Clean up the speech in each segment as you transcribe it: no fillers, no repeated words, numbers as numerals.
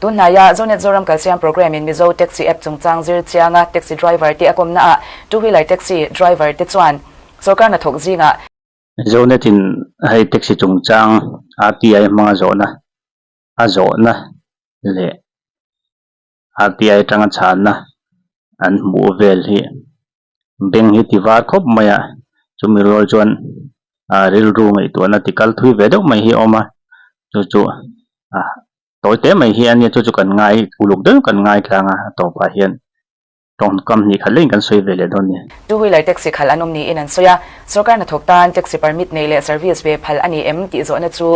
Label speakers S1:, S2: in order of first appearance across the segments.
S1: Tunhnaia Zonet Zoram Kalsiam Programme in Mizo Taxi App chungchang zir chianga taxi driver te a kawmna ah two wheeler taxi driver te chuan sawrkar hnathawk zingah
S2: Zonet in hei taxi chungchang RTI hmanga zawhna a zawhna leh RTI atanga chhanna an hmuh vel hi beng hi ti var khawp mai a, chumi rual chuan ah rilru ngaihtuahna ti kal thui ve deuh mai hi a awm a, chu chu ah tawi te mai hi a nia chu chu kan ngai uluk deuh kan ngai tlang a, a tawpah hian tawngkam hnih khat lengin kan sawi ve leh dawn a ni.
S1: Two wheeler taxi khalh an awm niin an sawi a, sawrkar hnathawk tan taxi permit nei leh service ve phal a ni em tih zawhna chu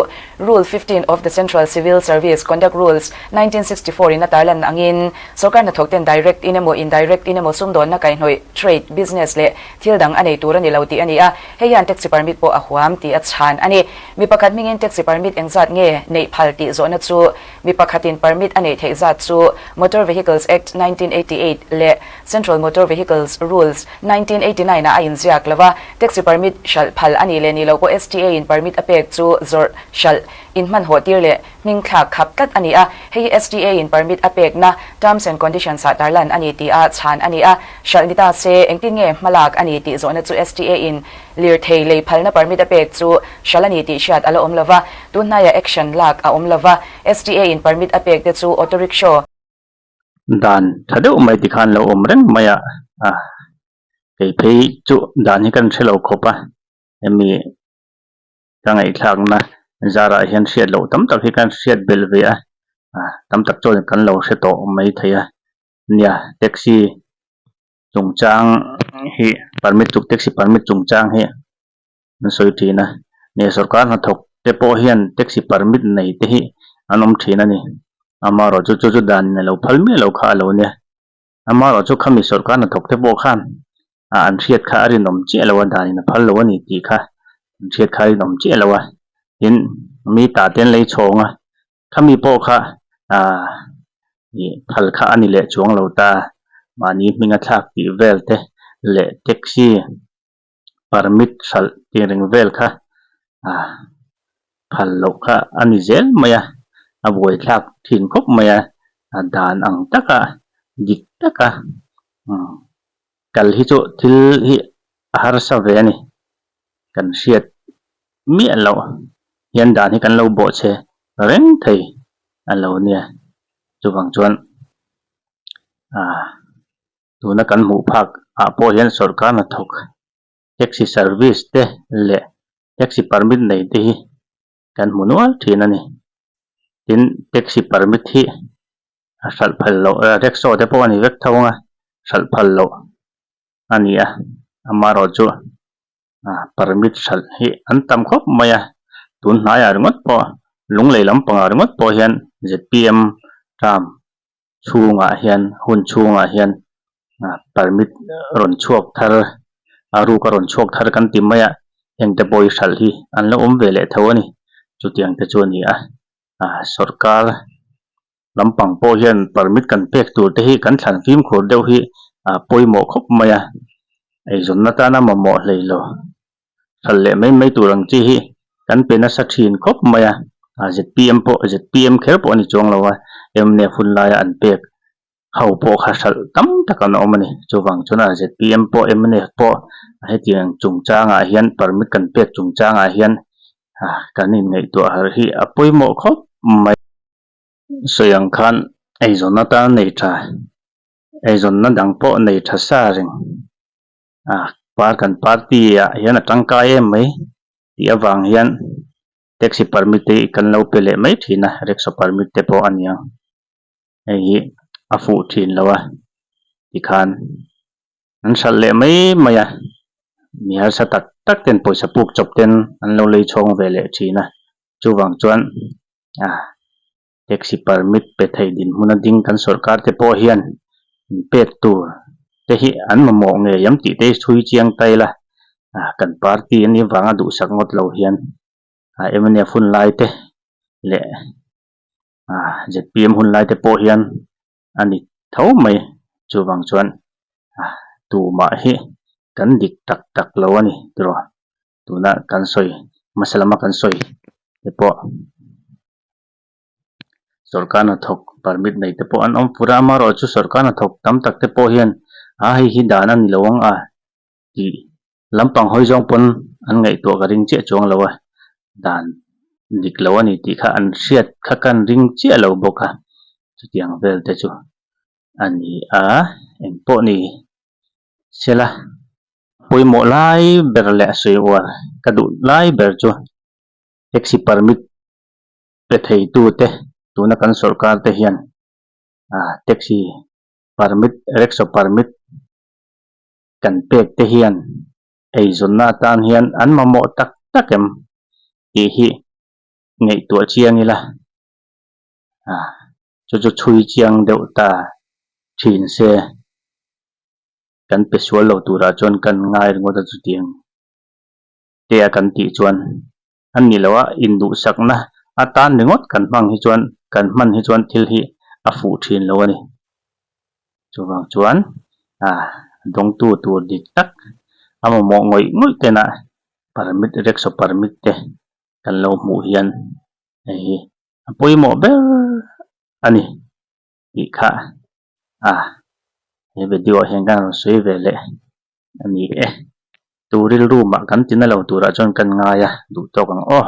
S1: Rule 15 of the Central Civil Service Conduct Rules, 1964 in a tarlan angin sawrkar hnathawk ten direct in emaw indirect in emaw sumdawnna kaihhnawih, trade, business leh thil dang a nei tur a ni lo tih a ni a, hei hian taxi permit pawh a huam tih a chhan a ni. Mi pakhat hmingin taxi permit engzat nge neih phal tih zawhna chu mi pakhatin permit a neih theih zat chu Motor Vehicles Act, 1988 leh Central Motor Vehicles Rules, 1989 ah a inziak lo a, taxi permit hralh phal a nih leh nih loh pawh STA in permit a pek chu zawrh, hralh, inhmanhawh tir leh hmingthlak khap tlat a ni a, hei hi STA in permit a pekna Terms and Conditions ah tarlan a ni tih a chhan a ni a, hralh ni ta se engtin nge hmalak a ni tih zawhna chu STA in lirthei lei phalna permit a pek chu hralh a ni tih hriat a la awm lo va, tunhnaiah action lak a awm lo va, STA in permit a pek te chu auto rickshaw.
S2: Dan tha deuh mai tikhan lo awm reng mai a, kei phei chu dan hi kan hre lo khawp a, hemi ka ngaihthlakna zarah hian hriat loh tam tak hi kan hriat belh ve a, tam tak chuan kan lo hre tawh mai thei a, nia taxi chungchang hi permit chu taxi permit chungchang hi an sawi thin a, nia sawrkar hnathawk te pawh hian taxi permit nei te hi an awm thin a ni, amaherawh chu chu chu dan in a lo phal miah lo kha a lo nia, amaherawh chu khami sawrkar hnathawk te pawh khan ah an hriat kha a rinawm chiah lo a, dan in a phal lo a ni tih kha an hriat kha a rinawm chiah lo a, tin mi tah te an lei chhawng a, khami pawh kha ah ih phal kha a ni leh chuang lo ta, mahni hminga thlak tih vel te leh taxi permit hralh tih reng vel kha ah phal loh kha a ni zel mai a, a buaithlak thin khawp mai a, a dan ang taka dik taka umm kal hi chu thil hi a harsa ve a ni, kan hriat miah loh hian dan hi kan lo bawhchhe reng thei a lo nia, chuvang chuan ah. Tuna kan hmuh phak ah pawh hian sawrkar hnathawk taxi service te leh taxi permit nei te hi kan hmu nual thin a ni. Tin, taxi permit hi a hralh phal loh rickshaw te pawh a ni vek tho ang a, hralh phal loh a ni a, amaherawh chu permit hralh hi an tam khawp mai a, tun hnaiah ringawt pawh lunglei lampangah ringawt pawh hian zpm term chhungah hian hun chhungah hian permit rawn chhuak thar a ruk a rawn chhuak thar kan ti mai a heng te pawh hi hralh hi an lo awm ve leh tho a ni chutiang te chu a ni a sawrkar lampang pawh hian permit kan pek tur te hi kan thlan fimkhur deuh hi a pawimawh khawp mai a eizawnna tana mamawh hlei lo. Hralh leh mai mai tur ang chi hi kan pe nasa thin khawp mai a, zpm pawh zpm kher pawh a ni chuang lo a, mnf hun laia an pek ho pawh kha hralh tam tak an awm a ni. Chuvang chuan a zpm pawh mnf pawh hetiang chungchangah hian permit kan pek chungchangah hian kan inngaihtuah harh hi a pawimawh khawp mai. Sawi ang khan eizawnna tan nei tha, eizawnna dang pawh nei tha sa reng. Ah par kan party ah hian a tangkai em mai tih avang hian taxi permit te hi kan lo pe leh mai thin a rickshaw permit te pawh a ni ang hei hi a fuh thin lo a tikhan an hralh leh mai mai a mi harsa tak tak ten pawisa puk chawp ten an lo lei chhawng ve leh thin a chuvang chuan ah Taxi permit pe thei dinhmun a ding kan sawrkar te pawh hian pek tur te hi an mamawh ngei am tih te hi chhui chiang ta ila, kan party a nih vanga duhsak ngawt lo hian mnf hun lai te leh zpm hun lai te pawh hian a ni tho mai. Chuvang chuan tumah hi kan dik tak tak lo a ni tiraw tuna kan sawi hmasa lama kan sawi te pawh. Sorkar hnathawk permit nei te pawh an awm fur a, amaherawhchu sorkar hnathawk tam tak te pawh hian a hei hi dan a ni lo ang a tih lampang hawi zawng pawn an ngaihtuah ka ring chiah chuang lo a, dan dik lo a ni tih kha an hriat kha kan ring chiah lo bawk a, chutiang vel te chu a ni a, engpawh ni sela pawimawh lai ber leh sawi uar ka duh lai ber chu taxi permit pe theitute tuna kan sorkar te hian ah taxi permit rickshaw permit kan pek te hian eizawnna atan hian an mamawh tak tak em tih hi ngaihtuah chiang ila ah chu chu chhui chiang deuh ta thin se kan pe sual lo turah chuan kan ngai ringawt a chutiang te a kan tih chuan. A ni lo a, induhsakna atan ringawt kan hmang hi chuan kan hman hi chuan thil hi a fuh thin lo a ni. Chuvang chuan a dawngtu tur dik tak a mamawh ngawih ngawih tena permit rickshaw permit te kan lo hmuh hian hei hi a pawimawh ber a ni tih kha a he video ah hian kan rawn sawi ve leh. A ni e, tu rilru mah kan tina lo turah chuan kan ngai a, duh tawk ang aw.